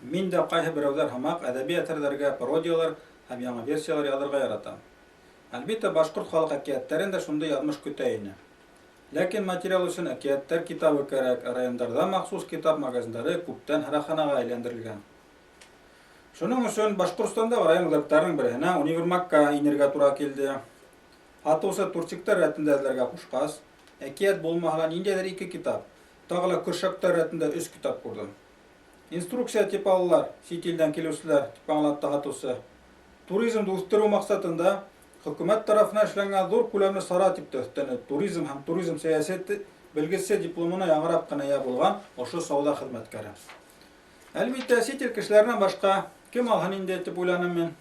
Мин дә кайһы берәүләр һымак әдәби әсәрләргә пародияләр һәм яңа версияләр язырга яратам. Әлбиттә, башкорт халык әкиятләрен дә шундый язмыш көтә ине. Ләкин материал өчен әкиятләр китабы кәрәк, ә райондарда махсус китап магазиннары күптән һәраханага әйләндерелгән. Шуның өчен Башкортстандагы район үзәкләренең берсенә универмагка инергә тура килде. Атусы турчиктар рәтендә эзләргә кушкач, әкият булмаһа ла ниндәйдер ике китап, тагы ла көршәктәр рәтендә өч китап күрдем. Инструкция дип алалар, чит илдән килүчеләр, дип аңлатты Хатусы. Туризмны үстерү максатында хөкүмәт тарафыннан эшләнгән зур күләмле сара дип тә өстәде туризм һәм туризм сәясәте белгече дипломына яңарак кына ия булган ошо сауда хезмәткәре. Әлбиттә, чит ил кешеләреннән башка кем алһын инде, дип уйланым мин.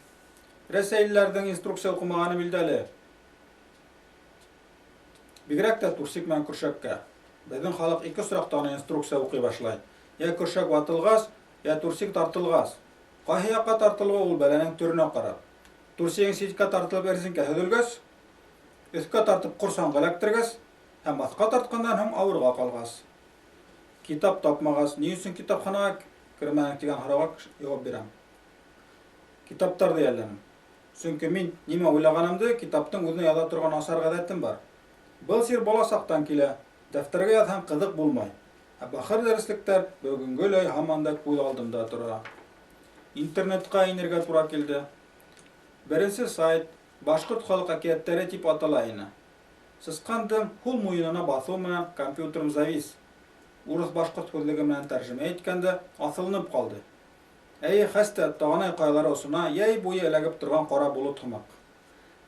Рәсәйлеләрнең инструкция укымаганы билдәле. Бигрәк тә Турсик белән Көршәккә. Безнең халык ике срокта гына инструкция укый башлай. Я көршәк ватылгач, я турсик тартылгач. Кайһы якка тартылуы ул бәланең төренә карап. Турсигың читкә тартылып эрзинкә һөзелгәч, өскә тартып корсаңга эләктергәч һәм аска тартканнан һуң авырга калгач. Китап тапмагач, ни өчен китапханага кермәдең дигән һорауга җавап бирәм. Китаптар ди әлләнем. Чөнки мин нимә уйлаганымды китаптың үзенә яза торган начар гадәтем бар. Был чир бала чактан килә. Дәфтәргә язһаң кызык булмай. Ә бахыр дәреслекләр бүгенгеләй һаман да күз алдымда тора. Интернетка инергә тура килде. Беренче сайт Башкорт халык әкиятләре дип атала ине. Сыскандым, кул муенына басу менән компьютерым завис. Урыс-башкорт һүзлеге менән тәрҗемә иткәндә асылынып калды. Әйе, хәстә, Таганай каялары очына йәй буе эләгеп торган кара болыт һымак.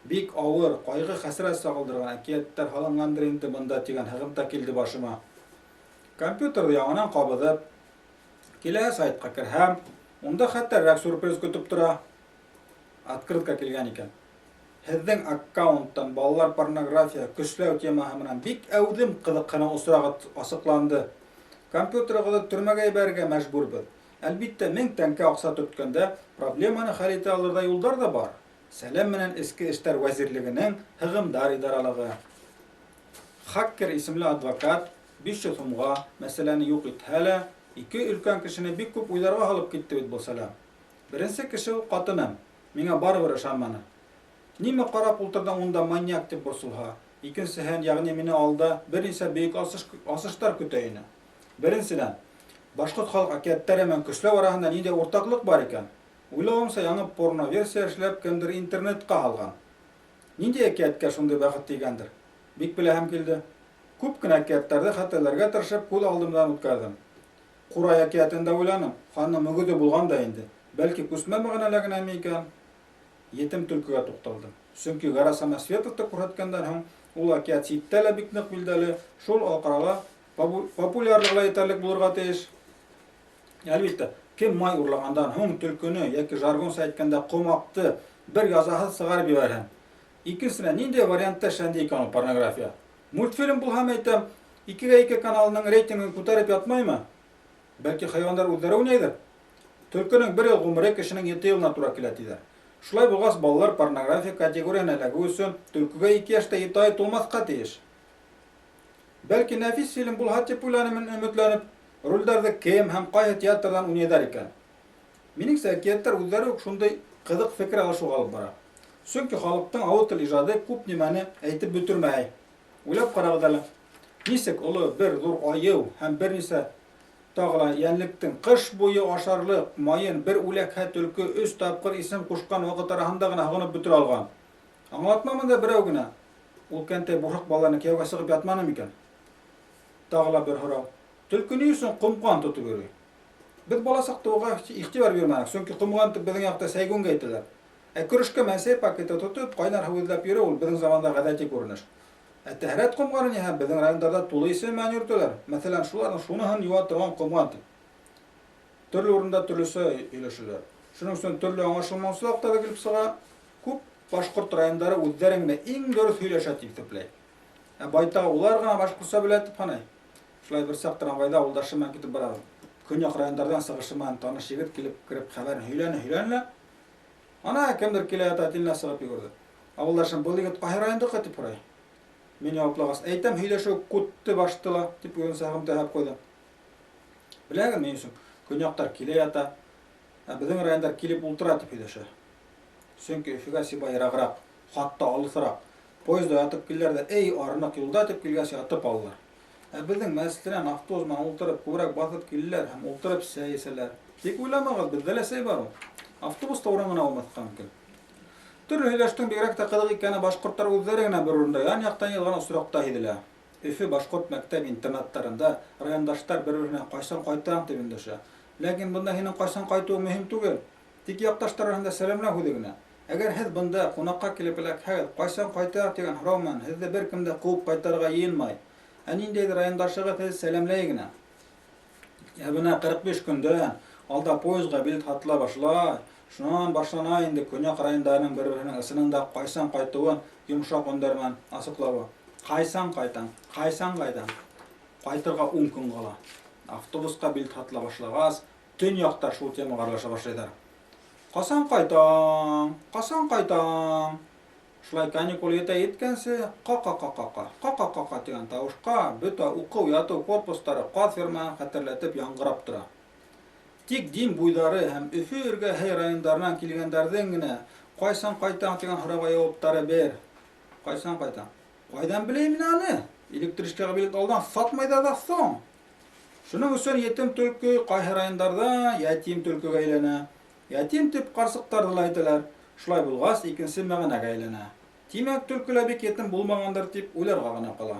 Бик авыр, кайгы-хәсрәт сагылдырган әкиятләр һалынгандыр инде монда дигән һыгымта килде башыма. Компьютерны яңадан кабызып, киләһе сайтка керһәм, унда хәтәррәк сюрприз көтеп тора. Открытка килгән икән. Һеҙҙең аккаунттан балалар порнография, көсләү темаһы менән бик әүҙем ҡыҙыҡһыныу осрағы асыҡланды. Компьютерығыҙҙы төрмәгә ебәрергә мәжбүрбеҙ. Әлбиттә, 1000 тәңкә аҡса төрткәндә проблеманы хәл итә алырҙай юлдар ҙа бар. Сәләм менән Эске эштәр вәзирлегенең Һығымдар идаралығы. Хаккер исемле адвокат 500 һумға мәсьәләне юк итһә лә, ике өлкән кешене бик күп уйларга һалып китте бит был сәлам. Беренче кеше ул катыным. Миңа барыбер ышанманы. Нимә карап ултырдың унда, маньяк, дип борсылһа, икенсеһен, ягъни мине алда берничә бөек асыш, асыштар көтә ине. Беренчедән, башкорт халык әкиятләре белән көчләү араһында нинди уртаклык бар икән? Уйлавымча, яңа порно-версия эшләп, кемдер интернетка һалган. Нинди әкияткә шундый бәхет тигәндер? Бик беләһем килде. Күп кенә әкиятләрне хәтерләргә тырышып, күз алдымдан үткәрдем. Курай әкиятен дә уйланым, ханның мөгезе булган да инде. Бәлки, күчмә мәгънәле генәме икән? Етем төлкегә тукталдым. Чөнки Гора самоцветов-ты күрсәткәндән һуң, ул әкият читтә лә бик нык билдәле, шул алкарала популярлыгы ла җитәрлек булырга тиеш. Әлбиттә, кем май урлагандан һуң төлкене яки жаргонча әйткәндә комакты бер язаһыз чыгарып җибәрһен. Икенчедән, нинди вариантта эшләнде икән ул порнография? Мультфильм булһа, мәйтәм, икегә ике каналының рейтингын күтәреп ятмаймы? Бәлки хайваннар үзләре уйнайдыр? Төлкенең бер ел гомере кешенең ете елына тура килә, диләр. Шулай булгач, балалар порнография категориясенә эләгү өчен төлкегә 2 яшь тә 7 ай тулмаска тиеш. Бәлки нәфис фильм булһа дип уйланым мин өметләнеп, рольләрдә кем һәм кайсы театрдан уйныйдар икән? Минеңчә, әкиятләр үзләре үк шундый кызык фикер алышуга алып бара. Чөнки халыктың авыз тел иҗады күп нимәне әйтеп бетермәй. Уйлап карагыз әле. Ничек олы бер зур аю һәм берничә тагы ла йәнлектең кыш буе ашарлык маен бер үләкһә төлке өч тапкыр исем кушкан вакыт араһында гына һогынып бетерә алган? Аңлатма монда берәү генә. Ул кәнтәй бурһык балаларына кияүгә чыгып ятманы микән? Тагы ла бер һорау. Төлке ни өчен комган тотып йөри? Без бала чакта уга игътибар бирмәдек, чөнки комган дип безнең якта сәйгүнгә әйтәләр. Ә көрешкә мәнсәй пакеты тотып, кайнар һу эзләп йөрү ул безнең заманда гадәти күренеш. Ә тәһарәт комганы ниһә безнең райондарда тулы исем белән йөртәләр. Мәсәлән, шуларның шуныһын юа торган комган дип. Төрле урында төрлечә һөйләшәләр. Шуның өчен төрле аңлашылмаучылык та килеп чыга. Күп башкорт районнары үзләрен генә иң дөрес һөйләшә дип исәпләй. Ә байтагы улар гына башкортча белә дип саный. Шулай берчак трамвайда авылдашым белән китеп барабыз. Көньяк райондардан чыгышы белән таныш егет килеп кереп хәбәрен һөйләне һөйләне лә. Ана кемдер килә ята тилнә чыгып йөгерде. Авылдашым, был егет кайсы райондыкы дип һорай. Мин җаваплагач, әйтәм, һөйләшү кутты башты ла, дип үзен сәгым тәһәп куйды. Беләгез, ни өчен? Көньяктар килә ята. Ә беҙҙең райондар килеп ултыра тип һөйләшә. Сөнки Өфөгә Сибай ерагыраҡ, хатта алыҫыраҡ. Поезда ятып киләләр ҙә, эй, арыныҡ юлда тип килгәс ятып алалар. Ә беҙҙең Мәсленән автобус менән ултырып, күберәк баҫып киләләр һәм ултырып сәй эсәләр. Тик уйламағыҙ, беҙҙә лә сәй бар ул. Автобуста урын ғына булмаҫҡа мөмкин. Төрлө һөйләштең бигерәк тә ҡыҙыҡ икәне башҡорттар үҙҙәре генә бер урында ян-яҡтан йыйылған осраҡта һиҙелә. Өфө башҡорт мәктәп-интернаттарында райондаштар бер-береһенә кайсан кайтаң дип эндәшә. Ләкин бында һинең кайсан кайтуың мөһим түгел. Тик якташтар араһында сәламләү һүҙе генә. Әгәр һеҙ бында ҡунаҡҡа килеп эләкһәгеҙ, кайсан кайтаң дигән һорау менән һеҙҙе бер кем дә ҡыуып ҡайтарырға йыйынмай. Ә ниндәйҙер райондашығыҙ һеҙҙе сәламләй генә. Ә бына 45 көндән алда поездға билет һатыла башлай. Шунан башлана инде көньяҡ райондарының бер-береһенең ысынында ҡайсан ҡайтыуын йомшаҡ өндәр менән асыҡлауы. Ҡайсан ҡайтаң? Ҡайсан ҡайтаң? Ҡайтырға ун көн ҡала. Автобусҡа билет һатыла башлағас, төньяҡта шул темаға аралаша башлайҙар. Ҡасан ҡайтаң? Ҡасан ҡайтаң? Шулай каникул етә еткәнсе, ка-ка-ка-ка-ка, ка-ка-ка-ка тигән тавышҡа бөтә уҡыу-ятыу корпустары ҡаҙ фермаһын хәтерләтеп яңғырап тора. Тик Дим буйҙары һәм Өфө эргәһе райондарынан килгәндәрҙең генә Ҡайсан ҡайтаң тигән һорауға яуаптары бер. Ҡайсан ҡайтаң? Ҡайҙан беләйем мин аны? Электричкаға билет алдан сатмайҙар ҙа соң. Шуның өсөн етем төлкө ҡайһы райондарҙа ятим төлкөгә әйләнә. Ятим дип ҡарсыҡтарҙы ла әйтәләр. Шулай булғас, икенсе мәғәнәгә әйләнә. Тимәк, төлкө лә бик етем булмағандыр дип уйларға ғына ҡала.